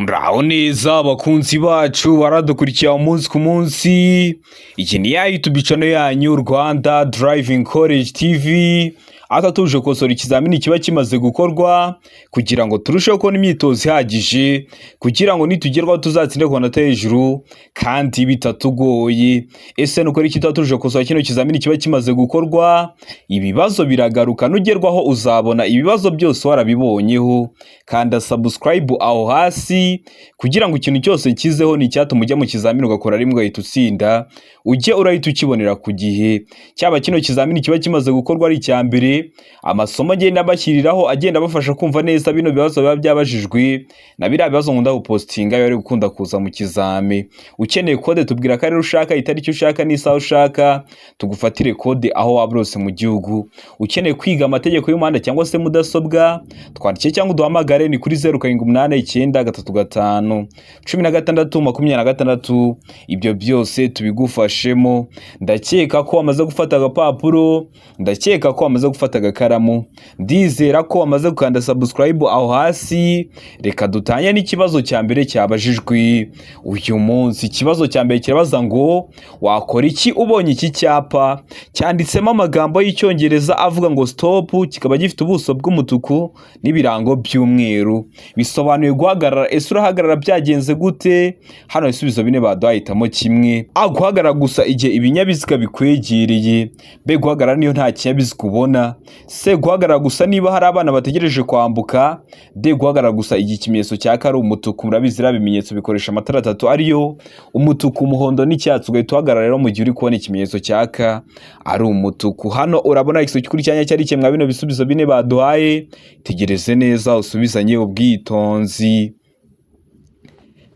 Muraho neza abakunzi bacu baradukurikiye umunsi ku munsi. Iki ni ya YouTube channel yanyu Rwanda Driving College TV, aho tuje gukosora ikizamini kiba kimaze gukorwa kugira ngo turusheho kubona imyitozo ihagije, kugira ngo nitugerwaho tuzatsinde ku manota hejuru kandi bitatugoye. Ese nukora iki tuba tuje gukosora kino kizamini kiba kimaze gukorwa? Ibibazo biragaruka, nugerwaho uzabona ibibazo byose warabibonyeho. Kanda subscribe aho hasi kugira ngo ikintu cyose nshyizeho ni icyatuma ujya mu kizamini ugakora rimwe ugahita utsinda, ujye urahita ukibonera ku gihe. Cyaba kino kizamini kiba kimaze gukorwa ari icya mbere, amasomo agenda abashyiriraho agenda abafasha kumva neza bino bibazo biba byabajijwe na biriya bibazo nkunda gupostinga iyo bari gukunda kuza mu kizami. Ukeneye kode, tubwira akarere ushaka, itariki ushaka n'isaha ushaka, tugufatire kode aho waba hose mu gihugu. Ukeneye kwiga amategeko y'umuhanda cyangwa se mudasobwa, twandike cyangwa uduhamagare, ni kuri 0789351626. Ibyo byose tubigufashemo. Ndakeka ko wamaze gufata agapapuro, ndakeka ko wamaze gufata agakaramu, ndizera ko wamaze gukanda subscribe aho hasi. Reka dutangire n'ikibazo cya mbere cyabajijwe uyu munsi. Ikibazo cya mbere kirabaza ngo: wakora iki ubonye iki cyapa cyanditsemo amagambo y'Icyongereza avuga ngo "stop", kikaba gifite ubuso bw'umutuku n'ibirango by'umweru, bisobanuye guhagarara? Ese urahagarara byagenze gute? Hano ibisubizo bine baduhaye, hitamo kimwe. A, guhagarara gusa igihe ibinyabiziga bikwegereye. B, guhagarara niyo nta kinyabiziga ubona. C, guhagarara gusa niba hari abana bategereje kwambuka. D, guhagarara gusa igihe ikimenyetso cyaka ari umutuku. Murabizi, iriya bimenyetso bikoresha amatara atatu ariyo umutuku, umuhondo n'icyatsi, ugahita uhagarara rero mu gihe uri kubona ikimenyetso cyaka ari umutuku. Hano urabona igisubizo cy'ukuri cyanya cyari kimwe bino bisubizo bine baduhaye. Tegereze neza usubizanye ubwitonzi.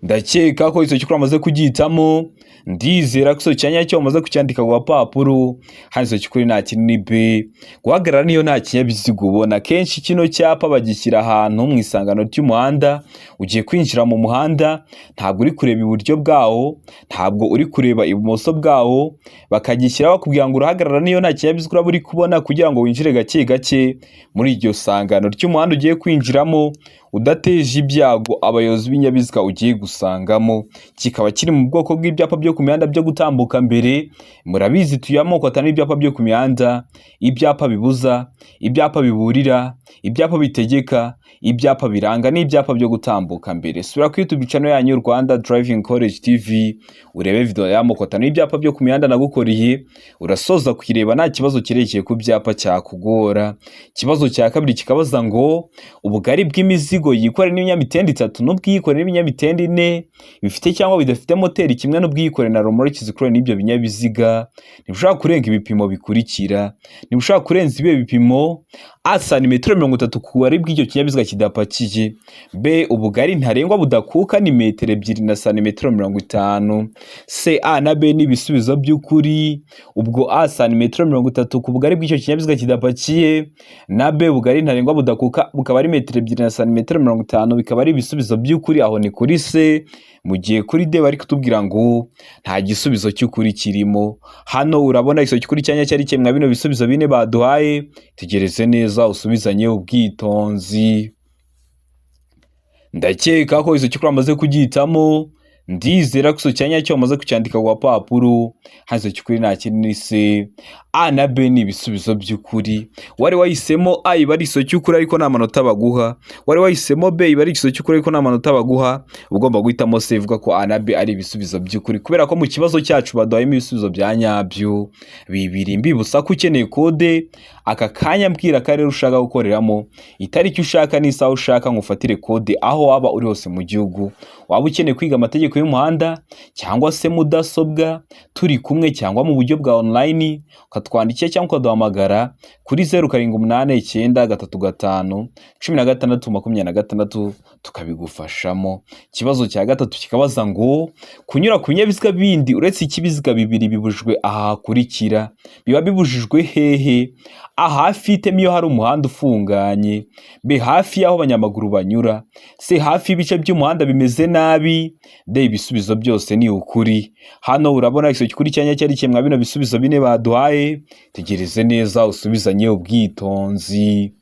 Ndakeka ko icyo cy'ukuri wamaze kugihitamo, ndizera ko icyo cyanya cyo wamaze kucyandika ku gapapuro. Hano icyo cy'ukuri nta kinini, B, guhagarara niyo nta kinyabiziga ubona. Kenshi kino cyapa bagishyira ahantu mu isangano ry'umuhanda, ugiye kwinjira mu muhanda, ntabwo uri kureba iburyo bwawo, ntabwo uri kureba ibumoso bwawo, bakagishyira bakubwira ngo urahagarara niyo nta kinyabiziga uraba uri kubona, kugira ngo winjire gake gake muri iryo sangano ry'umuhanda ugiye kwinjiramo, udateje ibyago abayobozi b'ibinyabiziga ugiye gusangamo. Kikaba kiri mu bwoko bw'ibyapa byo ku mihanda byo gutambuka mbere. Murabizi, tuye amoko atanu y'ibyapa byo ku mihanda: ibyapa bibuza, ibyapa biburira, ibyapa bitegeka, ibyapa biranga n'ibyapa byo gutambuka mbere. Sura kuri YouTube channel yanyu Rwanda Driving College TV, urebe video y'amoko atanu y'ibyapa byo ku mihanda nagukoreye, urasoza kuyireba nta kibazo cyerekeye ku byapa cyakugora. Ikibazo cya kabiri kikabaza ngo: ubugari bw'imizigo yikorera n'ibinyamitende itatu n'ubwikorera n'ibinyamitende ine bifite cyangwa bidafite moteri, kimwe n'ubwikorere na romoroki zikorera n'ibyo binyabiziga, ntibushobora kurenga ibipimo bikurikira. Ntibushobora kurenza ibihe bipimo? A, santimetero 30 ku bugari bw'icyo kinyabiziga kidapakiye. B, ubugari ntarengwa budakuka ni metero 2 na santimetero 50. C, A na B ni ibisubizo by'ukuri. Ubwo A, santimetero 30 ku bugari bw'icyo kinyabiziga kidapakiye, na B, ubugari ntarengwa budakuka bukaba ari metero 2 na santimetero 50, bikaba ari ibisubizo by'ukuri. Aho ni kuri C. Mu gihe kuri D bari kutubwira ngo nta gisubizo cy'ukuri kirimo. Hano urabona igisubizo cy'ukuri cyanya cyari kimwe bino bisubizo bine baduhaye. Tegereze neza usubizanye ubwitonzi. Ndakeka ko icyo cy'ukuri wamaze kugihitamo, ndizera ko icyo cyanya cyo wamaze kucyandika ku gapapuro. Hano icyo cy'ukuri nta kindi ni C. A na B ni ibisubizo by'ukuri. Wari wahisemo A, iba ari igisubizo cy'ukuri ariko nta manota baguha. Wari wahisemo B, iba ari igisubizo cy'ukuri ariko nta manota baguha. Ugomba guhitamo C, ivuga ko A na B ari ibisubizo by'ukuri, kubera ko mu kibazo cyacu baduhayemo ibisubizo bya nyabyo bibiri. Mbibutsa ko ukeneye kode aka kanya, mbwira akarere ushaka gukoreramo, itariki ushaka n'isaha ushaka, ngufatire kode aho waba uri hose mu gihugu. Waba ukeneye kwiga amategeko y'umuhanda cyangwa se mudasobwa turi kumwe cyangwa mu buryo bwa online, ukatwandikira cyangwa ukaduhamagara kuri 0789351626, tukabigufashamo. Ikibazo cya gatatu kikabaza ngo: kunyura ku binyabiziga bindi uretse ikibiziga bibiri bibujijwe aha hakurikira. Biba bibujijwe hehe? A, hafi y'iteme iyo hari umuhanda ufunganye. B, hafi y'aho abanyamaguru banyura. C, hafi y'ibice by'umuhanda bimeze nabi. D, ibisubizo byose ni ukuri. Hano urabona igisubizo cy'ukuri cyanya cyari kimwe bino bisubizo bine baduhaye. Tegereze neza usubizanye ubwitonzi.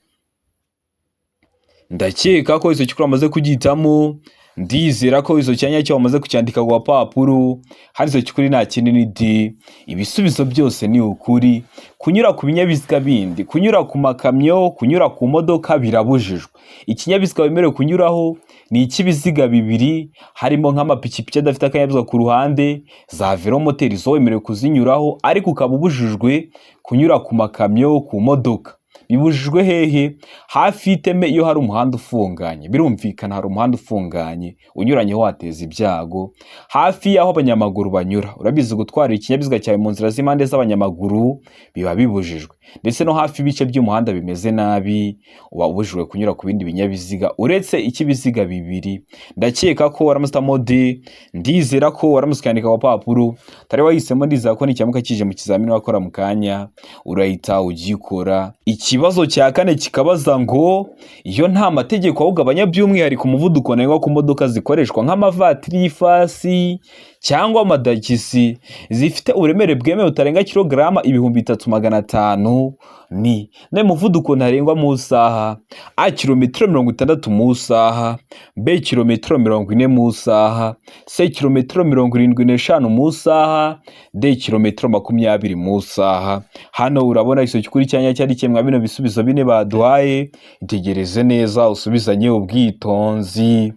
Ndakeka ko icyo cy'ukuri wamaze kugihitamo. Ndizera ko izo cyanya cyo wamaze kucyandika ku gapapuro. Handitse cy'ukuri nta kindi ni D. Ibisubizo byose ni ukuri. Kunyura ku binyabiziga bindi, kunyura ku makamyo, kunyura ku modoka birabujijwe. Ikinyabiziga wemerewe kunyuraho ni icy'ibiziga bibiri, harimo nk'amapikipiki adafite akanyabiziga ku ruhande, za velomoteri zo wemerewe kuzinyuraho, ariko ukaba ubujijwe kunyura ku makamyo, ku modoka. Bibujijwe hehe? Hafi y'iteme iyo hari umuhanda ufunganye. Birumvikana, hari umuhanda ufunganye unyuranyeho wateza ibyago. Hafi y'aho abanyamaguru banyura, urabizi gutwara ikinyabiziga cyawe mu nzira z'impande z'abanyamaguru biba bibujijwe. Ndetse no hafi y'ibice by'umuhanda bimeze nabi uba ubujijwe kunyura ku bindi binyabiziga uretse icy'ibiziga bibiri. Ndakeka ko waramutse D. Ndizera ko waramutse ukandika ku gapapuro. Utari wahisemo, ndizera ko nicyamuka kije mu kizamini wakora mu kanya urahita ugikora. Ikibazo cya kane kikabaza ngo iyo nta mategeko awugabanya by'umwihariko umuvuduko ntarengwa ku modoka zikoreshwa nk'amavatiri y'ifasi cyangwa amadagisi zifite uburemere bwemewe butarenga kilograma 3500, ni nawe muvuduko ntarengwa mu isaha: A kilometero 60 mu isaha, B kilometero 40 mu isaha, C kilometero 75 mu isaha, D kilometero 20 mu isaha. Hano urabona igice cy'ukuri cyanya cyari kimwe bino bisubizo bine baduhaye. Itegereze neza usubizanye ubwitonzi.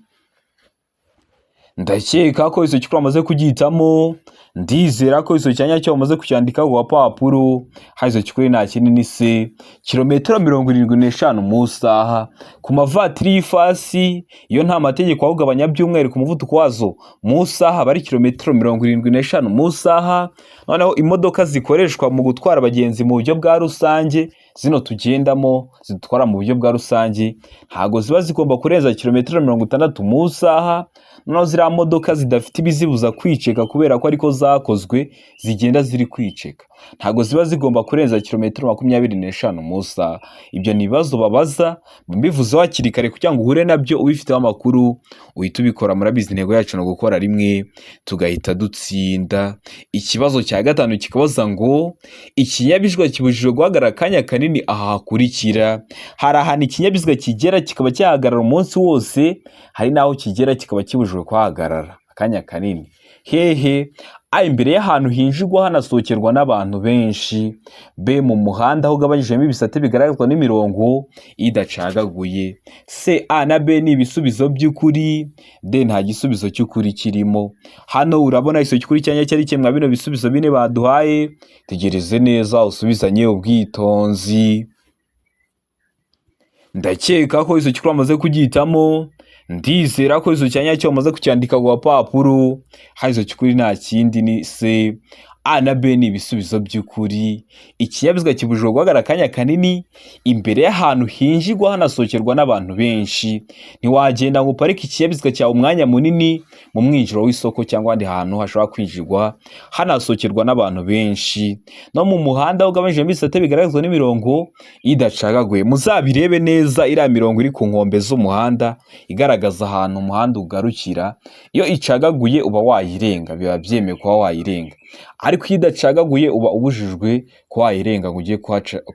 Ndakeka ko icyo cy'ukuri wamaze kugihitamo. Ndizera ko icyo cyanya cyo wamaze kucyandika ku gapapuro. Hari icyo cy'ukuri nta kindi ni C kilometero 75 mu isaha ku mavatiri y'ifasi. Iyo nta mategeko awugabanya by'umwihariko umuvuduko wazo mu isaha aba ari kilometero 75 mu isaha. Noneho imodoka zikoreshwa mu gutwara abagenzi mu buryo bwa rusange, zino tugendamo zidutwara mu buryo bwa rusange, ntabwo ziba zigomba kurenza kilometero 60 mu isaha. Noneho ziriya modoka zidafite ibizibuza kwiceka, kubera ko ariko zakozwe zigenda ziri kwiceka, ntabwo ziba zigomba kurenza kilometero 25 mu isaha. Ibyo ni ibibazo babaza, mbivuzeho hakiri kare kugira ngo uhure nabyo ubifiteho amakuru uhite ubikora. Murabizi, intego yacu ni ugukora rimwe tugahita dutsinda. Ikibazo cya gatanu kikabaza ngo ikinyabiziga kibujijwe guhagarara akanya kanini aha hakurikira. Hari ahantu ikinyabiziga kigera kikaba cyahagarara umunsi wose, hari n'aho kigera kikaba kibujijwe kuhagarara akanya kanini. Hehe? A imbere y'ahantu hinjirwa hanasohokerwa n'abantu benshi, B mu muhanda aho ugabanyijemo ibisate bigaragazwa n'imirongo idacagaguye, C A na B ni ibisubizo by'ukuri, D nta gisubizo cy'ukuri kirimo. Hano urabona igisubizo cy'ukuri cyanya cyari kimwe bino bisubizo bine baduhaye. Tegereze neza usubizanye ubwitonzi. Ndakeka ko icyo cy'ukuri wamaze kugihitamo. Ndizera ko icyo cyanya cyo wamaze kucyandika ku gapapuro. Hari icyo cy'ukuri nta kindi ni C. A na B ni ibisubizo by'ukuri. Ikinyabiziga kibujijwe guhagarara akanya kanini imbere y'ahantu hinjirwa hanasohokerwa n'abantu benshi. Ntiwagenda ngo uparike ikinyabiziga cyawe umwanya munini mu mwinjiro w'isoko cyangwa ahandi hantu hashobora kwinjirwa hanasohokerwa n'abantu benshi, no mu muhanda ugabanyijemo ibisate bigaragazwa n'imirongo idacagaguye. Muzabirebe neza, iriya mirongo iri ku nkombe z'umuhanda igaragaza ahantu umuhanda ugarukira, iyo icagaguye uba wayirenga, biba byemewe kuba wayirenga, ariko iyo idacagaguye uba ubujijwe kuba wayirenga ngo ujye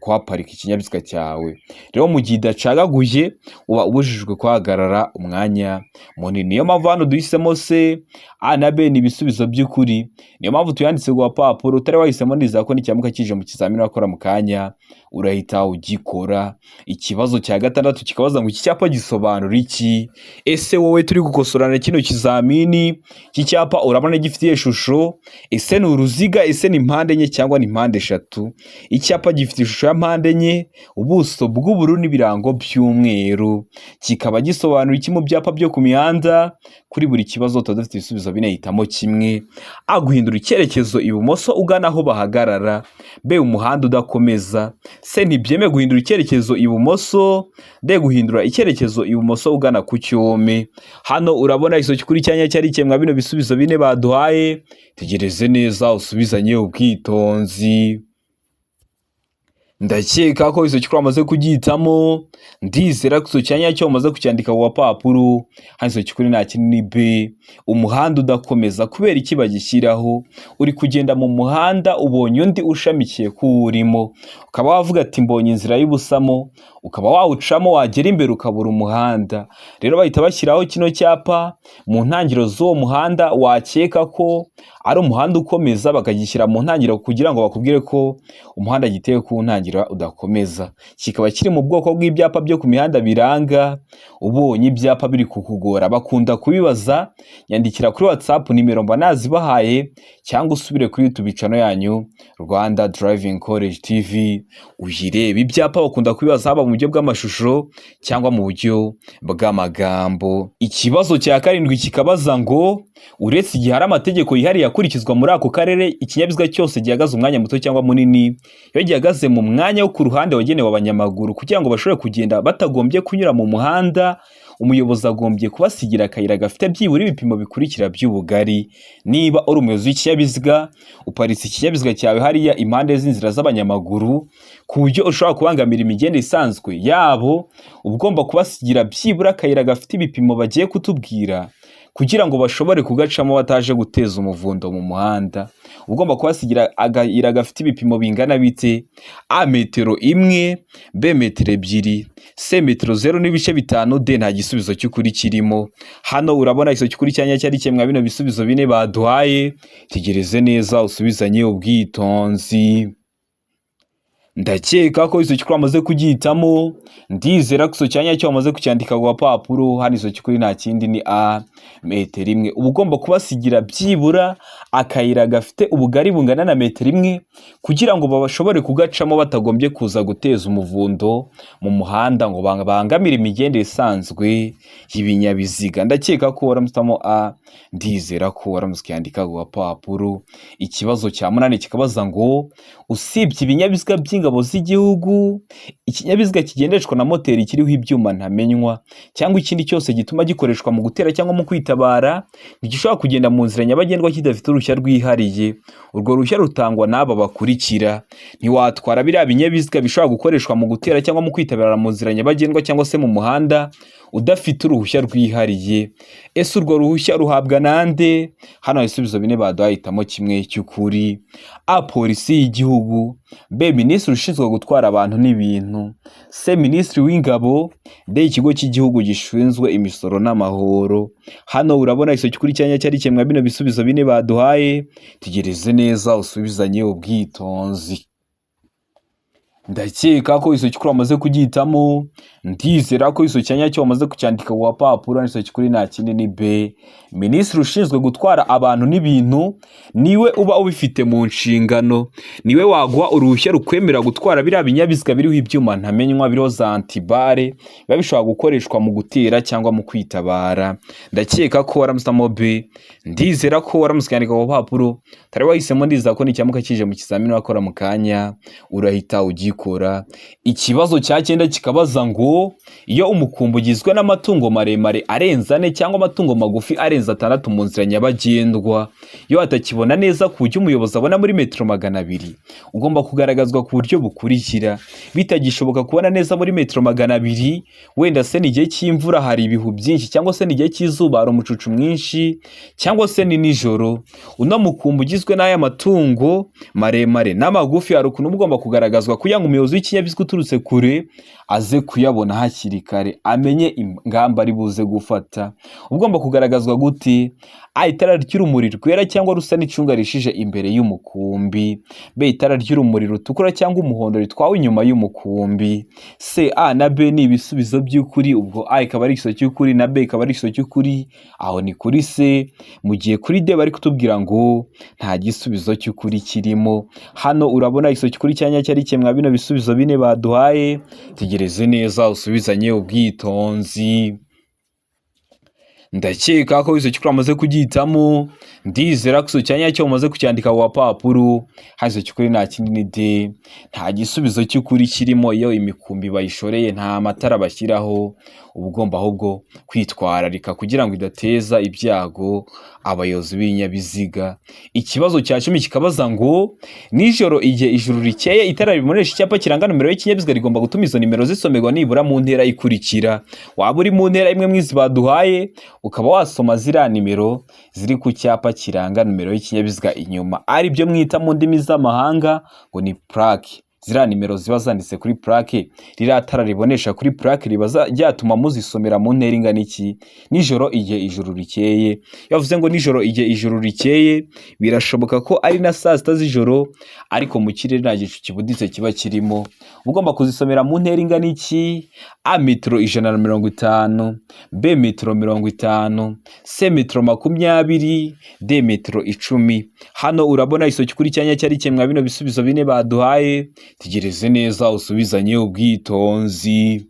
kuhaparika ikinyabiziga cyawe. Rero mu gihe idacagaguye uba ubujijwe kuhagarara umwanya munini. Niyo mpamvu hano duhisemo C. A na B ni ibisubizo by'ukuri, niyo mpamvu tuyanditse ku gapapuro. Utari wahisemo, ndizera ko nicyamuka kije mu kizamini wakora mu kanya urahita ugikora. Ikibazo cya gatandatu kikabaza ngo iki cyapa gisobanura iki? Ese wowe turi gukosorana kino kizamini, iki cyapa urabona gifite iyihe shusho? Ese ni uruziga? Ese ni mpande enye cyangwa ni mpande eshatu? Icyapa gifite ishusho ya mpande enye, ubuso bw'ubururu n'ibirango by'umweru. Kikaba gisobanura iki mu byapa byo ku mihanda? Kuri buri kibazo tuba dufite ibisubizo bine, hitamo kimwe. A guhindura icyerekezo ibumoso ugana aho bahagarara, B umuhanda udakomeza, C ntibyemewe guhindura icyerekezo ibumoso, D guhindura icyerekezo ibumoso ugana ku cyome. Hano urabona igisubizo cy'ukuri cyanya cyari kimwe bino bisubizo bine baduhaye. Tegereze neza usubizanye ubwitonzi. Ndakeka ko icyo wamaze kugihitamo. Ndizera ko icyo cyanya cyo wamaze kucyandika ku gapapuro. Hano icyo cy'ukuri nta kindi ni B, umuhanda udakomeza. Kubera iki bagishyiraho? Uri kugenda mu muhanda, ubonye undi ushamikiye kuwurimo, ukaba wavuga ati mbonye inzira y'ubusamo, ukaba wawucamo, wagera imbere ukabura umuhanda. Rero bahita bashyiraho kino cyapa mu ntangiriro z'uwo muhanda wakeka ko ari umuhanda ukomeza, bakagishyira mu ntangiriro kugira ngo bakubwire ko umuhanda giteye ku ntangiriro udakomeza. Kikaba kiri mu bwoko bw'ibyapa byo ku mihanda biranga. Ubonye ibyapa biri kukugora, bakunda kubibaza, nyandikira kuri WhatsApp, nimero mba nazibahaye, cyangwa usubire kuri YouTube channel yanyu Rwanda Driving College TV uyirebe. Ibyapa bakunda kubibaza haba mu buryo bw'amashusho cyangwa mu buryo bw'amagambo. Ikibazo cya karindwi kikabaza ngo uretse igihe hari amategeko yihariye akurikizwa muri ako karere, ikinyabiziga cyose gihagaze umwanya muto cyangwa munini, iyo gihagaze mu mwanya wo ku ruhande wagenewe abanyamaguru kugira ngo bashobore kugenda batagombye kunyura mu muhanda, umuyobozi agombye kubasigira akayira gafite byibura ibipimo bikurikira by'ubugari. Niba uri umuyobozi w'ikinyabiziga, uparitse ikinyabiziga cyawe hariya impande z'inzira z'abanyamaguru ku buryo ushobora kubangamira imigendere isanzwe yabo, uba ugomba kubasigira byibura akayira gafite ibipimo bagiye kutubwira kugira ngo bashobore kugacamo bataje guteza umuvundo mu muhanda. Uba ugomba kubasigira akayira gafite ibipimo bingana bite? A, metero 1, B, metero 2, C, metero 0.5, D, nta gisubizo cy'ukuri kirimo. Hano urabona igisubizo cy'ukuri cyanya cyari kimwe bino bisubizo bine baduhaye. Tegereze neza usubizanye ubwitonzi. Ndakeka ko icyo cy'ukuri wamaze kugihitamo. Ndizera ko icyo cyanya cyo wamaze kucyandika ku gapapuro. Hano icyo cy'ukuri nta kindi ni A, metero 1. Uba ugomba kubasigira byibura akayira gafite ubugari bungana na metero 1 kugira ngo bashobore kugacamo batagombye kuza guteza umuvundo mu muhanda ngo bangamire imigendere isanzwe y'ibinyabiziga. Ndakeka ko waramusitamo A. Ndizera ko waramutse ukiyandika ku gapapuro. Ikibazo cya munani kikabaza ngo usibye ibinyabiziga by'ingabo z'igihugu, ikinyabiziga kigendeshwa na moteri kiriho ibyuma ntamenywa cyangwa ikindi cyose gituma gikoreshwa mu gutera cyangwa mu kwitabara ntigishobora kugenda mu nzira nyabagendwa kidafite uruhushya rwihariye. Urwo ruhushya rutangwa n'aba bakurikira: ntiwatwara biriya binyabiziga bishobora gukoreshwa mu gutera cyangwa mu kwitabara mu nzira nyabagendwa cyangwa se mu muhanda udafite uruhushya rwihariye. Ese urwo ruhushya ruhabwa nande? Hano hari ibisubizo bine baduhaye, hitamo kimwe cy'ukuri. A, polisi y'igihugu, B, minisitiri ushinzwe gutwara abantu n'ibintu, C, minisitiri w'ingabo, D, ikigo cy'igihugu gishinzwe imisoro n'amahoro. Hano urabona igisubizo cy'ukuri cyanya cyari kimwe bino bisubizo bine baduhaye. Tegereze neza usubizanye ubwitonzi. Ndakeka ko igisubizo cy'ukuri wamaze kugihitamo. Ndizera ko igisubizo cya nyacyo wamaze kucyandika ku gapapuro. Igisubizo cy'ukuri nta kindi ni B, minisitiri ushinzwe gutwara abantu n'ibintu niwe uba ubifite mu nshingano, niwe waguha uruhushya rukwemerera gutwara biriya binyabiziga biriho ibyuma ntamenywa, biriho za anti-balles, biba bishobora gukoreshwa mu gutera cyangwa mu kwitabara. Ndakeka ko waramusamo B. Ndizera ko waramutse ukandika ku gapapuro. Utari wahisemo, ndizera ko nicyamuka kije mu kizamini wakora mu kanya urahita ugikora. Ikibazo cya cyenda kikabaza ngo iyo umukumbi ugizwe n'amatungo maremare arenze ane cyangwa amatungo magufi arenze atandatu mu nzira nyabagendwa, iyo atakibona neza ku buryo umuyobozi abona muri metero 200, ugomba kugaragazwa ku buryo bukurikira. Bitagishoboka kubona neza muri metero 200, wenda se ni igihe cy'imvura hari ibihu byinshi, cyangwa se ni igihe cy'izuba hari umucucu mwinshi, cyangwa se ni nijoro, uno mukumbi ugizwe n'aya matungo maremare n'amagufi hari ukuntu uba ugomba kugaragazwa kugira ngo umuyobozi w'ikinyabiziga uturutse kure aze kuyabona hakiri kare, amenye ingamba ari buze gufata. Ugomba kugaragazwa gute? A, itara ry'urumuri rwera cyangwa rusa n'icunga rishije imbere y'umukumbi, B, itara ry'urumuri rutukura cyangwa umuhondo ritwawe inyuma y'umukumbi, C, A na B ni ibisubizo by'ukuri. Ubwo A ikaba ari igisubizo cy'ukuri na B ikaba ari igisubizo cy'ukuri, aho ni kuri C, mu gihe kuri D bari kutubwira ngo nta gisubizo cy'ukuri kirimo. Hano urabona igisubizo cy'ukuri cya nyacyo ari kimwe bino bisubizo bine baduhaye. Tegereze neza usubizanye ubwitonzi. Ndakeka ko igisubizo cy'ukuri wamaze kugihitamo. Ndizera ko icyo cyanya cyo mumaze kucyandika ku gapapuro. Hano cy'ukuri nta kindi ni D. Nta gisubizo cy'ukuri kirimo. Iyo imikumbi bayishoreye nta matara bashyiraho, uba ugomba ahubwo kwitwararika kugira ngo idateza ibyago abayobozi b'ibinyabiziga. Ikibazo cya 10 kikabaza ngo: nijoro igihe ijuru rikeye, itara ribonesha icyapa kiranga nomero y'ikinyabiziga rigomba gutuma izo nimero zisomerwa nibura mu ntera ikurikira. Waba uri mu ntera imwe mw'izi baduhaye, ukaba wasoma ziriya nimero ziri ku cyapa kiranga nomero y'ikinyabiziga inyuma, ari byo mwita mu ndimi z'amahanga ngo ni plaque. Ziriya nimero ziba zanditse kuri plaque, ririya tara ribonesha kuri plaque riba ryatuma muzisomera mu ntera ingana iki nijoro igihe ijuru rikeye? Iyo bavuze ngo nijoro igihe ijuru rikeye, birashoboka ko ari na saa 6 z'ijoro, ariko mu kirere nta gicu kibuditse kiba kirimo. Uba ugomba kuzisomera mu ntera ingana iki? A, metero 150, B, metero 50, C, metero 20, D, metero 10. Hano urabona isoki kuri cyanya cyari kimwe bino bisubizo bine baduhaye. Tegereze neza usubizanye ubwitonzi.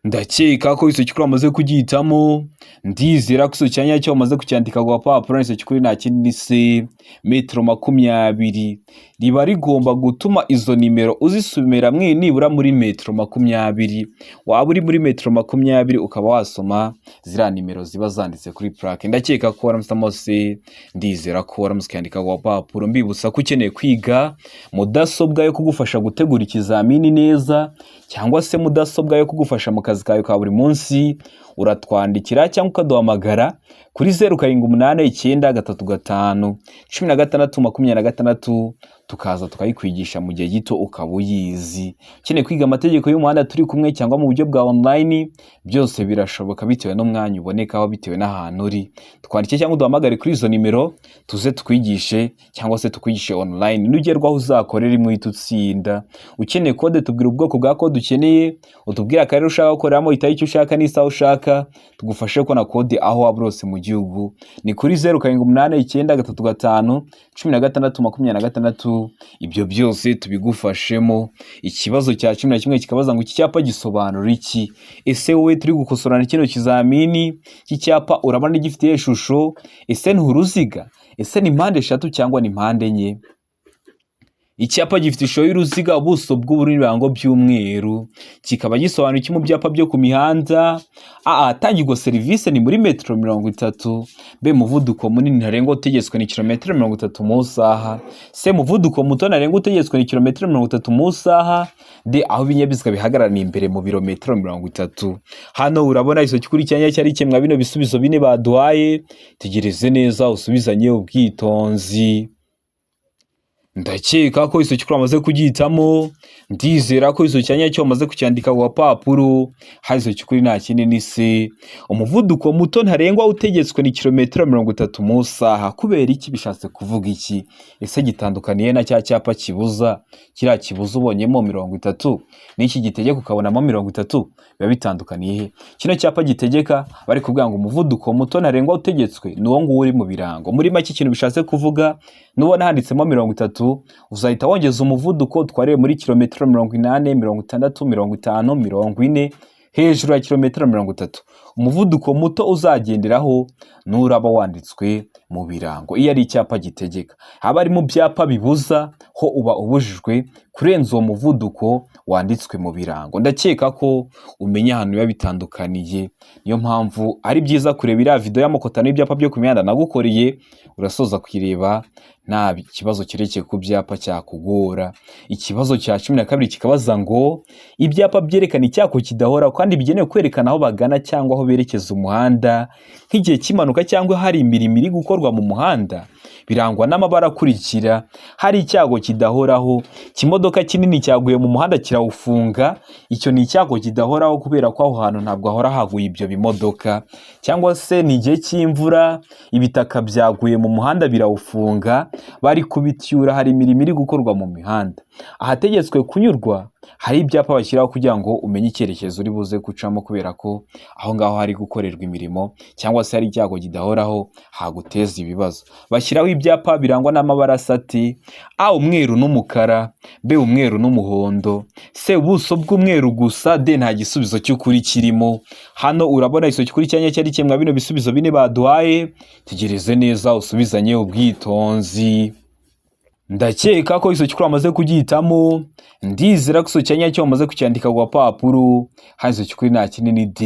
Ndakeka ko icyo kuri wamaze kugihitamo. Ndizera ko icyo cyanya cyo wamaze kucyandika ku gapapuro. Icyo kuri nta kindi ni C, metero 20. Riba rigomba gutuma izo nimero uzisomera nibura muri metero 20. Waba uri muri metero 20, ukaba wasoma ziriya nimero ziba zanditse kuri plaque. Ndakeka ko waramutse C. Ndizera ko waramutse ukandika ku gapapuro. Mbibutsa ko ukeneye kwiga mudasobwa yo kugufasha gutegura ikizamini neza, cyangwa se mudasobwa yo kugufasha mu kazi kawe ka buri munsi, uratwandikira cyangwa ukaduhamagara kuri 0789351626, tukaza tukayikwigisha mu gihe gito ukaba uyizi. Ukeneye kwiga amategeko y'umuhanda turi kumwe cyangwa mu buryo bwa online, byose birashoboka bitewe n'umwanya ubonekaho, bitewe n'ahantu uri. Twandike cyangwa uduhamagare kuri izo nimero, tuze tukwigishe cyangwa se tukwigishe online. Nugerwaho uzakorera imwe uhita utsinda. Ukeneye kode, tubwira ubwoko bwa kode ukeneye, utubwire akarere ushaka gukoreramo, itariki ushaka n'isaha ushaka, tugufashe kubona kode aho waba uri hose mu gihugu. Ni kuri 0789351626, ibyo byose tubigufashemo. Ikibazo cya 11 kikabaza ngo: iki cyapa gisobanura iki? Ese wowe turi gukosorana kino kizamini, iki cyapa urabona gifite iyihe shusho? Ese ni uruziga? Ese ni mpande eshatu cyangwa ni mpande enye? Icyapa gifite ishusho y'uruziga, ubuso bw'ubururu n'ibirango by'umweru, kikaba gisobanura iki mu byapa byo ku mihanda? A, ahatangirwa serivisi ni muri metero 30, B, umuvuduko munini ntarengwa utegetswe ni kilometero 30 mu isaha, C, umuvuduko muto ntarengwa utegetswe ni kilometero 30 mu isaha, D, aho ibinyabiziga bihagarara ni imbere mu birometero 30. Hano urabona iso kuri cyanya cyari kimwe bino bisubizo bine baduhaye. Tegereze neza usubizanye ubwitonzi. Ndakeka ko icyo wamaze kugihitamo. Ndizera ko icyo cyanya cyo wamaze kucyandika ku gapapuro. Hari icyo kuri nta kindi ni C, umuvuduko muto ntarengwa utegetswe ni kilometero 30 mu isaha. Kubera iki? Bishatse kuvuga iki? Ese gitandukaniye na cya cyapa kibuza? Kiriya kibuza ubonyemo 30 n'iki gitegeka ukabonamo 30, biba bitandukaniye he? Kino cyapa gitegeka bari kuvuga ngo umuvuduko muto ntarengwa utegetswe ni uwo nguwo uri mu birango. Muri make, ikintu bishatse kuvuga, nubona handitsemo 30, uzahita wongeza umuvuduko utwarire muri kilometero 80, 60, 50, 40, hejuru ya kilometero 30. Umuvuduko muto uzagenderaho nuraba wanditswe mu birango iyo ari icyapa gitegeka. Haba ari mu byapa bibuza ho, uba ubujijwe kurenza uwo muvuduko wanditswe mu birango. Ndakeka ko umenya ahantu biba bitandukaniye. Niyo mpamvu ari byiza kureba iriya video y'amoko atanu y'ibyapa byo ku mihanda nagukoreye. Urasoza kuyireba nta kibazo cyerekeye ku byapa cyakugora. Ikibazo cya 12 kikabaza ngo: ibyapa byerekana icyako kidahoraho kandi bigenewe kwerekana aho bagana cyangwa aho berekeza umuhanda, nk'igihe cy'impanuka cyangwa hari imirimo iri gukorwa mu muhanda, birangwa n'amabara akurikira. Hari icyago kidahoraho, ikimodoka kinini cyaguye mu muhanda kirawufunga, icyo ni icyago kidahoraho kubera ko aho hantu ntabwo hahora haguye ibyo bimodoka. Cyangwa se ni igihe cy'imvura, ibitaka byaguye mu muhanda birawufunga, bari kubityura, hari imirimo iri gukorwa mu mihanda. Ahategetswe kunyurwa Hari ibyapa bashyiraho kugira ngo umenye icyerekezo uri buze gucamo, kubera ko aho ngaho hari gukorerwa imirimo cyangwa se hari icyago kidahoraho haguteza ibibazo. Bashyiraho ibyapa birangwa n'amabara asa ati: A umweru n'umukara, B umweru n'umuhondo, C ubuso bw'umweru gusa, D nta gisubizo cy'ukuri kirimo. Hano urabona igisubizo cy'ukuri cyanya cyari kimwe bino bisubizo bine baduhaye. Tegereze neza usubizanye ubwitonzi. Ndakeka ko igisubizo cy'ukuri wamaze kugihitamo. Ndizera ko igisubizo cya nyacyo wamaze kucyandika ku gapapuro. Hano igisubizo cy'ukuri nta kinini D,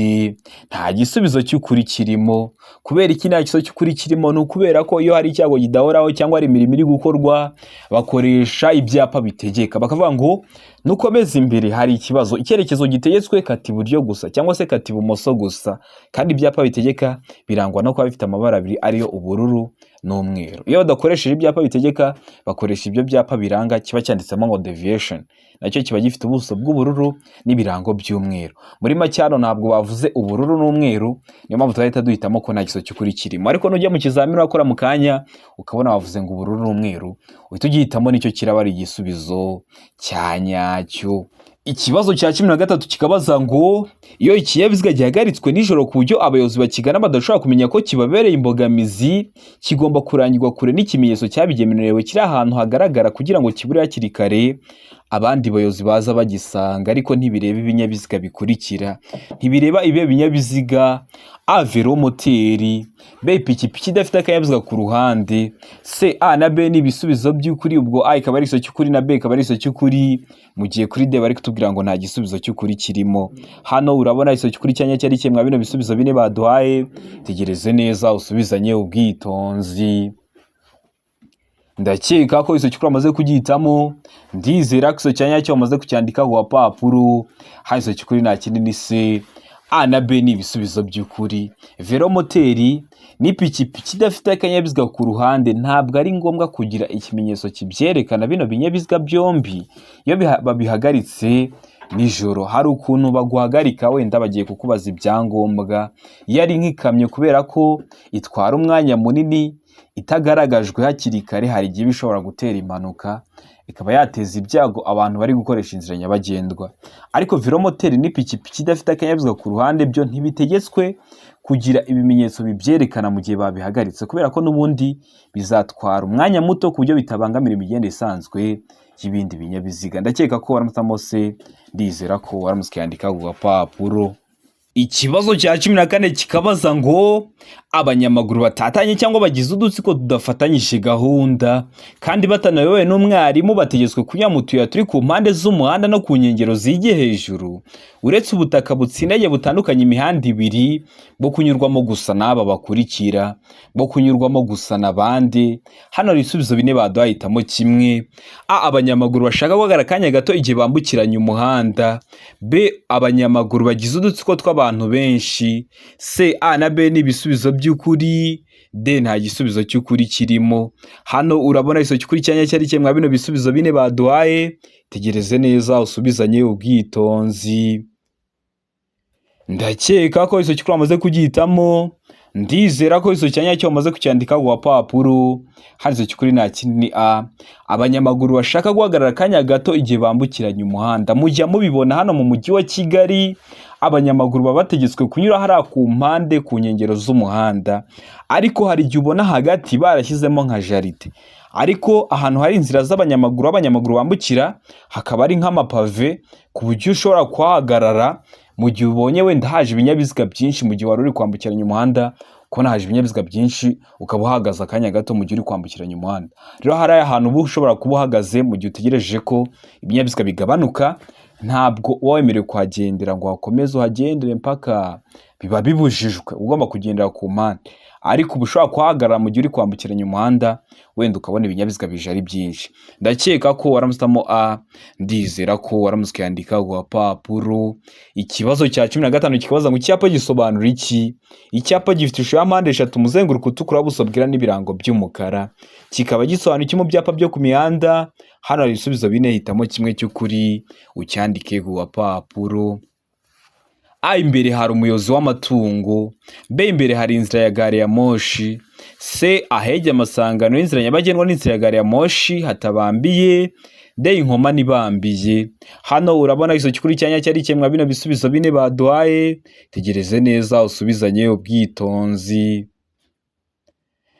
nta gisubizo cy'ukuri kirimo. Kubera iki nta gisubizo cy'ukuri kirimo? Ni ukubera ko iyo hari icyago kidahoraho cyangwa hari imirimo iri gukorwa, bakoresha ibyapa bitegeka, bakavuga ngo nukomeza imbere hari ikibazo, icyerekezo gitegetswe kata iburyo gusa cyangwa se kata ibumoso gusa. Kandi ibyapa bitegeka birangwa no kuba bifite amabara abiri, ariyo ubururu n'umweru. Iyo badakoresheje ibyapa bitegeka, bakoresha ibyo byapa biranga, kiba cyanditsemo ngo deviation, nacyo kiba gifite ubuso bw'ubururu n'ibirango by'umweru. Muri make, hano ntabwo bavuze ubururu n'umweru, niyo mpamvu twahita duhitamo ko nta gisubizo cy'ukuri kirimo. Ariko nujya mu kizamini urakora mu kanya ukabona bavuze ngo ubururu n'umweru, uhita ugihitamo, nicyo kiraba ari igisubizo cya nyacyo. Ikibazo cya 13 kikabaza ngo: iyo ikinyabiziga gihagaritswe nijoro ku buryo abayobozi bakigana badashobora kumenya ko kibabereye imbogamizi, kigomba kurangirwa kure n'ikimenyetso cyabigenewe kiri ahantu hagaragara kugira ngo kibure hakiri kare abandi bayobozi baza bagisanga, ariko ntibireba ibinyabiziga bikurikira. Ntibireba ibihe binyabiziga? A velomoteri, B ipikipiki idafite akanyabiziga ku ruhande, C A na B ni ibisubizo by'ukuri. Ubwo A ikaba ari igisubizo cy'ukuri na B ikaba ari igisubizo cy'ukuri, mu gihe kuri D bari kutubwira ngo nta gisubizo cy'ukuri kirimo. Hano urabona igisubizo cy'ukuri cyanya cyari kimwe bino bisubizo bine baduhaye. Tegereze neza usubizanye ubwitonzi. Ndakeka ko igisubizo cy'ukuri wamaze kugihitamo. Ndizera ko igisubizo cya nyacyo wamaze kucyandika ku gapapuro. Hano igisubizo cy'ukuri nta kindi ni C, A na B ni ibisubizo by'ukuri. Velomoteri n'ipikipiki idafite akanyabiziga ku ruhande ntabwo ari ngombwa kugira ikimenyetso kibyerekana. Bino binyabiziga byombi iyo babihagaritse nijoro, hari ukuntu baguhagarika wenda bagiye kukubaza ibyangombwa. Iyo ari nk'ikamyo, kubera ko itwara umwanya munini itagaragajwe hakiri kare, hari igihe bishobora gutera impanuka, ikaba yateza ibyago abantu bari gukoresha inzira nyabagendwa. Ariko velomoteri n'ipikipiki idafite akanyabiziga ku ruhande byo ntibitegetswe kugira ibimenyetso bibyerekana mu gihe babihagaritse, kubera ko n'ubundi bizatwara umwanya muto ku buryo bitabangamira imigendere isanzwe y'ibindi binyabiziga. Ndakeka ko waramutse se, ndizera ko waramutse ukiyandika ku gapapuro. Ikibazo cya 14 kikabaza ngo: abanyamaguru batatanye cyangwa bagize udutsiko tudafatanyije gahunda kandi batanayobowe n'umwarimu bategetswe kunyura mu tuyira turi ku mpande z'umuhanda no ku nkengero zigiye hejuru, uretse ubutaka butsindagiye butandukanye imihanda ibiri, bwo kunyurwamo gusa n'aba bakurikira. Bwo kunyurwamo gusa n'abandi? Hano hari ibisubizo bine baduhaye, hitamo kimwe. A abanyamaguru bashaka guhagarara akanya gato igihe bambukiranya umuhanda, B abanyamaguru bagize udutsiko tw'abantu benshi, C A na B ni ibisubizo by'ukuri, D nta gisubizo cy'ukuri kirimo. Hano urabona igisubizo cy'ukuri cyanya cyari kimwe bino bisubizo bine baduhaye. Tegereze neza usubizanye ubwitonzi. Ndakeka ko igisubizo cy'ukuri wamaze kugihitamo. Ndizera ko igisubizo cya nyacyo wamaze kucyandika ku gapapuro. Hano igisubizo cy'ukuri nta kindi ni A abanyamaguru bashaka guhagarara akanya gato igihe bambukiranya umuhanda. Mujya mubibona hano mu mujyi wa Kigali, abanyamaguru baba bategetswe kunyura hariya ku mpande, ku nkengero z'umuhanda, ariko hari igihe ubona hagati barashyizemo nka jaride, ariko ahantu hari inzira z'abanyamaguru, aho abanyamaguru bambukira, hakaba ari nk'amapave, ku buryo ushobora kuhahagarara mu gihe ubonye wenda haje ibinyabiziga byinshi. Mu gihe wari uri kwambukiranya umuhanda ukabona haje ibinyabiziga byinshi, ukaba uhagaze akanya gato mu gihe uri kwambukiranya umuhanda. Rero hari ahantu uba ushobora kuba uhagaze mu gihe utegereje ko ibinyabiziga bigabanuka. Ntabwo uba wemerewe kuhagendera ngo hakomeze uhagendere mpaka, biba bibujijwe, ugomba kugendera ku mpande. Ariko uba ushobora kuhahagarara mu gihe uri kwambukiranya umuhanda, wenda ukabona ibinyabiziga bije ari byinshi. Ndakeka ko waramusitamo A, ndizera ko waramutse ukayandika ku gapapuro. Ikibazo cya 15 kikabaza ngo: icyapa gisobanura iki? Icyapa gifite ishusho ya mpande eshatu, umuzenguruko utukura, ubuso bwera n'ibirango by'umukara, kikaba gisobanura iki mu byapa byo ku mihanda? Hano hari ibisubizo bine, hitamo kimwe cy'ukuri ucyandike ku gapapuro. A imbere hari umuyobozi w'amatungo, B imbere hari inzira ya gari ya moshi, C ahegeye amasangano y'inzira nyabagendwa n'inzira ya gari ya moshi hatabambiye, D inkomane ibambiye. Hano urabona igiso cy'ukuri cya nyacyo ari kimwe bino bisubizo bine baduhaye. Tegereze neza usubizanye ubwitonzi.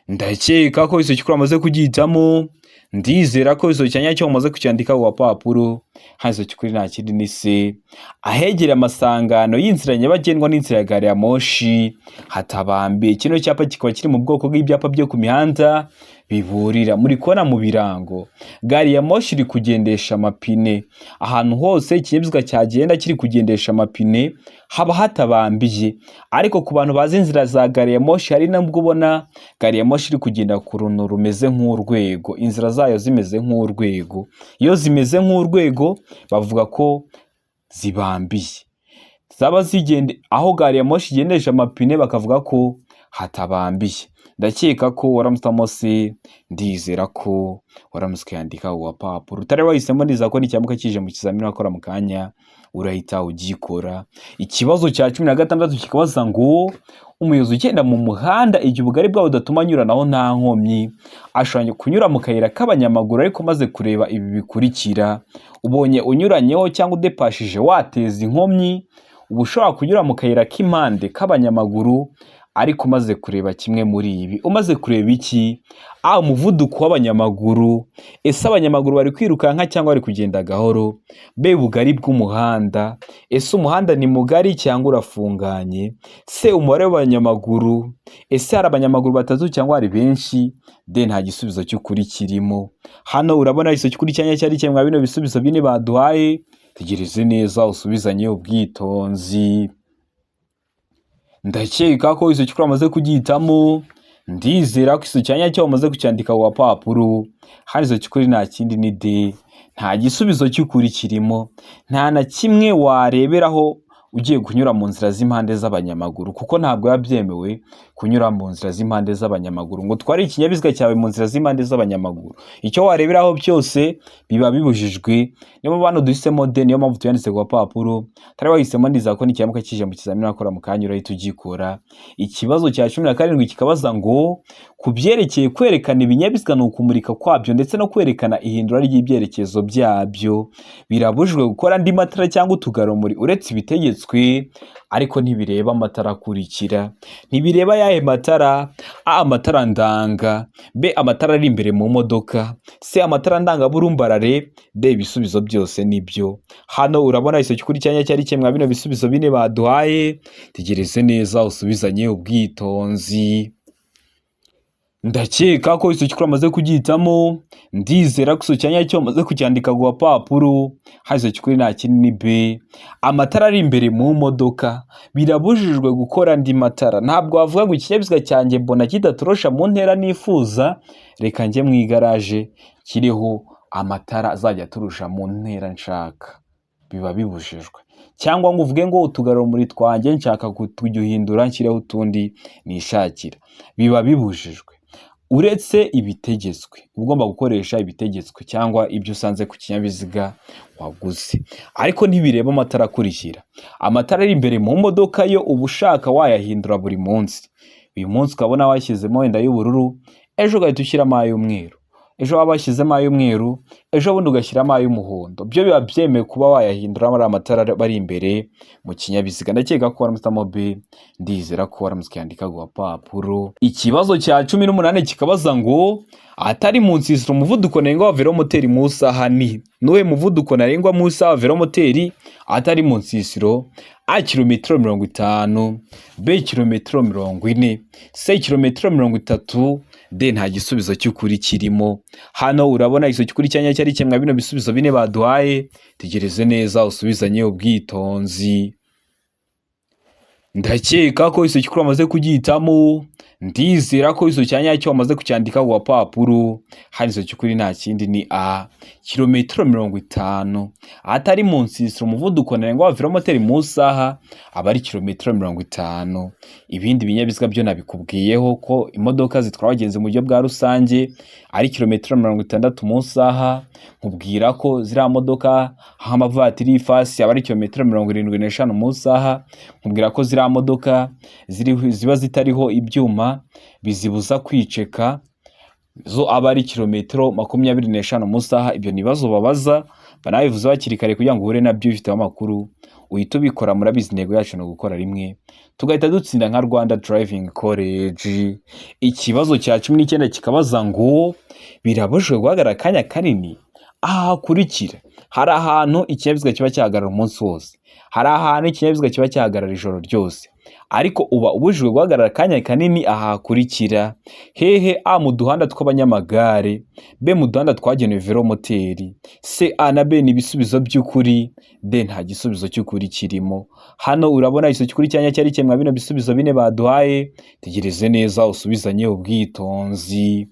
Ndakeka ko igiso cy'ukuri wamaze kugihitamo. Ndizera ko igiso cya nyacyo wamaze kucyandika ku gapapuro. Hano igiso cy'ukuri nta kindi ni C ahegereye amasangano y'inzira nyabagendwa n'inzira ya gari ya moshi hatabambiye. Kino cyapa kikaba kiri mu bwoko bw'ibyapa byo ku mihanda biburira. Muri kubona mu birango gari ya moshi iri kugendesha amapine. Ahantu hose ikinyabiziga cyagenda kiri kugendesha amapine haba hatabambiye, ariko ku bantu bazi inzira za gari ya moshi hari nabwo ubona gari ya moshi iri kugenda ku runtu rumeze nk'urwego, inzira zayo zimeze nk'urwego. Iyo zimeze nk'urwego bavuga ko zibambiye. Zaba zigenda aho gari ya moshi igendesha amapine bakavuga ko hatabambiye. Ndakeka ko waramutse se, ndizera ko waramutse ukayandika ku gapapuro. Utari wahisemo neza ko nicyamuka kije mu kizamini wakora mu kanya urahita ugikora. Ikibazo cya 16 kikabaza ngo umuyobozi ugenda mu muhanda igihe ubugari bwawo budatuma anyuranaho nta nkomyi, ashobora kunyura mu kayira k'abanyamaguru ariko umaze kureba ibi bikurikira: ubonye unyuranyeho cyangwa udepashije wateza inkomyi, uba ushobora kunyura mu kayira k'impande k'abanyamaguru ariko umaze kureba kimwe muri ibi. Umaze kureba iki? A umuvuduko w'abanyamaguru, ese abanyamaguru bari kwirukanka cyangwa bari kugenda gahoro? B ubugari bw'umuhanda, ese umuhanda ni mugari cyangwa urafunganye? C umubare w'abanyamaguru, ese hari abanyamaguru batatu cyangwa hari benshi? D nta gisubizo cy'ukuri kirimo. Hano urabona igisubizo cy'ukuri cya nyacyo ari kimwe bino bisubizo bine baduhaye. Tegereze neza usubizanye ubwitonzi. Ndakeka ko igisubizo cy'ukuri wamaze kugihitamo. Ndizera ko igisubizo cya nyacyo wamaze kucyandika ku gapapuro. Hano igisubizo cy'ukuri nta kindi ni D. Nta gisubizo cy'ukuri kirimo, nta na kimwe wareberaho ugiye kunyura mu nzira z'impande z'abanyamaguru, kuko ntabwo biba byemewe kunyura mu nzira z'impande z'abanyamaguru ngo utware ikinyabiziga cyawe mu nzira z'impande z'abanyamaguru. Icyo wareberaho byose biba bibujijwe. Niyo mpamvu hano duhisemo D, niyo mpamvu tuyanditse ku gapapuro. Utari wahisemo ndizera ko nicyamuka kije mu kizamini wakora mu kanya urahita ugikora. Ikibazo cya 17 kikabaza ngo ku byerekeye kwerekana ibinyabiziga ni ukumurika kwabyo ndetse no kwerekana ihindura ry'ibyerekezo byabyo, birabujijwe gukora andi matara cyangwa utugarurumuri uretse ibitegetswe, ariko ntibireba amatara akurikira. Ntibireba ayahe matara? A amatara ndanga, B amatara ari imbere mu modoka, C amatara ndangaburumbarare, D ibisubizo byose nibyo. Hano urabona igisubizo cy'ukuri cya nyacyo ari kimwe bino bisubizo bine baduhaye. Tegereze neza usubizanye ubwitonzi. Ndakeka ko igisubizo cy'ukuri wamaze kugihitamo. Ndizera ko igisubizo cya nyacyo wamaze kucyandika ku gapapuro. Hano igisubizo cy'ukuri nta kindi ni B amatara ari imbere mu modoka. Birabujijwe gukora andi matara. Ntabwo wavuga ngo ikinyabiziga cyanjye mbona kidatorosha mu ntera nifuza, reka njye mu igaraje kiriho amatara azajya aturusha mu ntera nshaka, biba bibujijwe. Cyangwa ngo uvuge ngo utugarurumuri twanjye nshaka kutuguhindura nshyireho utundi nishakira, biba bibujijwe. Uretse ibitegetswe, uba ugomba gukoresha ibitegetswe cyangwa ibyo usanze ku kinyabiziga waguze, ariko ntibireba amatara akurikira. Amatara ari imbere mu modoka yo uba ushaka wayahindura buri munsi. Uyu munsi ukabona washyizemo wenda ay'ubururu, ejo ugahita ushyiramo ay'umweru, ejo waba washyizemo ay'umweru, ejo bundi ugashyiramo ay'umuhondo. Byo biba byemewe kuba wayahindura ari amatara bari imbere mu kinyabiziga. Ndakeka ko waramutse B, ndizera ko waramutse ukayandika ku gapapuro. Ikibazo cya 18 kikabaza ngo atari mu nsisiro umuvuduko ntarengwa wa velomoteri mu isaha ni nuwe muvuduko ntarengwa mu isaha wa velomoteri atari mu nsisiro? A kilometero 50, B kilometero 40, C kilometero 30, D nta gisubizo cy'ukuri kirimo. Hano urabona igisubizo cy'ukuri cya nyacyo ari kimwe bino bisubizo bine baduhaye. Tegereze neza usubizanye ubwitonzi. Ndakeka ko icyo cy'ukuri wamaze kugihitamo. Ndizera ko icyo cya nyacyo wamaze kucyandika ku gapapuro. Hano icyo cy'ukuri nta kindi ni A, kilometero 50. Ahatari mu nsisiro, umuvuduko ntarengwa wa velomoteri mu isaha aba ari kilometero 50. Ibindi binyabiziga byo nabikubwiyeho ko imodoka zitwara abagenzi mu buryo bwa rusange ari kilometero 60 mu isaha. Nkubwira ko ziriya modoka nk'amavatiri y'ifasi aba ari kilometero 75 mu isaha. Nkubwira ko ziriya modoka ziba zitariho ibyuma bizibuza kwiceka zo aba ari kilometero 25 mu isaha. Ibyo ni ibibazo babaza, banabivuze hakiri kare kugira ngo uhure nabyo ubifiteho amakuru uhite ubikora. Murabizi, intego yacu ni ugukora rimwe tugahita dutsinda nka Rwanda Driving College. Ikibazo cya 19 kikabaza ngo birabujijwe guhagarara akanya kanini aha hakurikira. Hari ahantu ikinyabiziga kiba cyahagarara umunsi wose, hari ahantu ikinyabiziga kiba cyahagarara ijoro ryose, ariko uba ubujijwe guhagarara akanya kanini aha hakurikira. Hehe? A, mu duhanda tw'abanyamagare; B, mu duhanda twagenewe velomoteri; C, A na B ni ibisubizo by'ukuri; D, nta gisubizo cy'ukuri kirimo. Hano urabona igisubizo cy'ukuri cyanya cyari kimwe bino bisubizo bine baduhaye. Tegereze neza usubizanye ubwitonzi.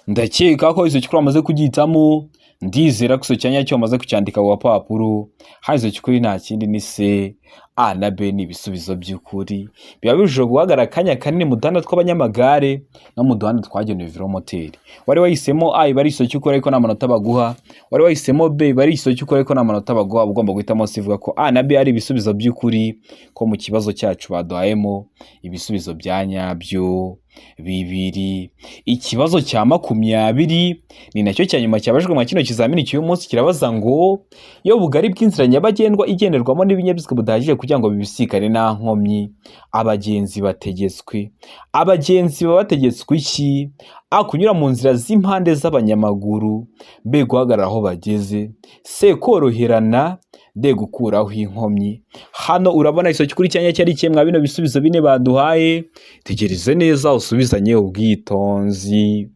Ndakeka ko icyo cy'ukuri wamaze kugihitamo. Ndizera ko icyo cyanya cyo wamaze kucyandika ku gapapuro. Hano icyo cy'ukuri nta kindi ni C, A na B ni ibisubizo by'ukuri. Biba bibujijwe guhagarara akanya kanini mu duhanda tw'abanyamagare no mu duhanda twagenewe velomoteri. Wari wahisemo A, iba ari igisubizo cy'ukuri, ariko nta manota baguha. Wari wahisemo B, iba ari igisubizo cy'ukuri, ariko nta manota baguha. Uba ugomba guhitamo C, ivuga ko A na B ari ibisubizo by'ukuri, ko mu kibazo cyacu baduhayemo ibisubizo bya nyabyo bibiri. Ikibazo cya 20 ni nacyo cya nyuma cyabajijwe mu kino kizamini cy'uyu munsi, kirabaza ngo iyo ubugari bw'inzira nyabagendwa igenderwamo n'ibinyabiziga budahagije kugira ngo bibisikane nta nkomyi, abagenzi bategetswe. Abagenzi baba bategetswe iki? A, kunyura mu nzira z'impande z'abanyamaguru; B, guhagarara aho bageze; C, koroherana; D, gukuraho inkomyi. Hano urabona igisubizo cy'ukuri cyanya cyari kimwe mwa bino bisubizo bine baduhaye. Tegereze neza usubizanye ubwitonzi.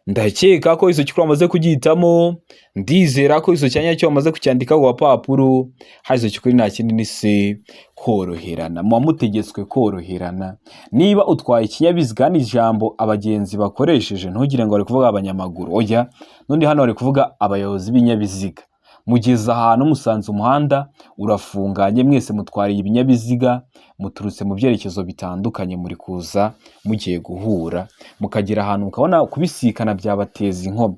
Ndakeka ko igisubizo cy'ukuri wamaze kugihitamo. Ndizera ko igisubizo cya nyacyo wamaze kucyandika ku gapapuro. Hano igisubizo cy'ukuri nta kindi ni C, koroherana. Muba mutegetswe koroherana. Niba utwaye ikinyabiziga, hano ijambo abagenzi bakoresheje ntugire ngo bari kuvuga abanyamaguru, oya, n'undi hano bari kuvuga abayobozi b'ibinyabiziga. Mugeze ahantu musanze umuhanda urafunganye, mwese mutwariye ibinyabiziga, muturutse mu byerekezo bitandukanye, muri kuza mugiye guhura, mukagera ahantu mukabona kubisikana byabateza inkomyi.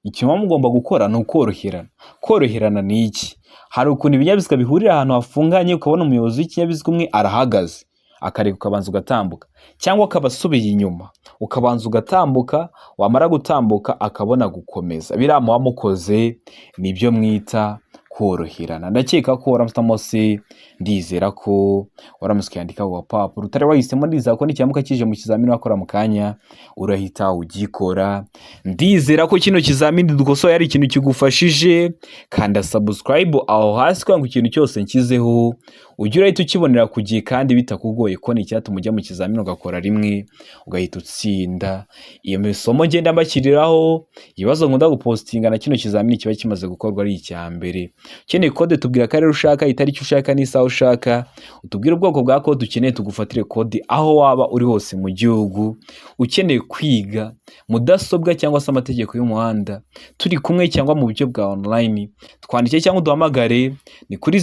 Icyo muba mugomba gukora ni ukoroherana. Koroherana ni iki? Hari ukuntu ibinyabiziga bihurira ahantu hafunganye, ukabona umuyobozi w'ikinyabiziga umwe arahagaze akareka ukabanza ugatambuka, cyangwa akaba asubiye inyuma ukabanza ugatambuka, wamara gutambuka akabona gukomeza. Biriya muba mukoze nibyo mwita koroherana. Ndakeka ko waramutse C, ndizera ko waramutse ukiyandika ku gapapuro. Utari wahisemo, ndizera ko nikiramuka kije mu kizamini wakora mu kanya urahita ugikora. Ndizera ko kino kizamini dukosoye ari ikintu kigufashije. Kanda subscribe aho hasi kugira ngo ikintu cyose nshyizeho ujye urahita ukibonera ku gihe kandi bitakugoye, ko ni icyatuma ujya mu kizamini ugakora rimwe ugahita utsinda. Iyo misomo ngenda mbashyiriraho, ibibazo nkunda gupostinga, na kino kizamini kiba kimaze gukorwa ari icya mbere. Ukeneye kode, tubwira akarere ushaka, itariki ushaka n'isaha ushaka, utubwire ubwoko bwa kode ukeneye, tugufatire kode aho waba uri hose mu gihugu. Ukeneye kwiga mudasobwa cyangwa se amategeko y'umuhanda turi kumwe cyangwa mu buryo bwa online, twandike cyangwa uduhamagare, ni kuri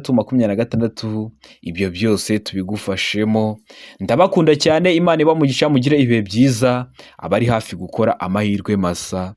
0789351626. Ibyo byose tubigufashemo. Ndabakunda cyane, Imana ibamugisha, mugire ibihe byiza. Abari hafi gukora, amahirwe masa.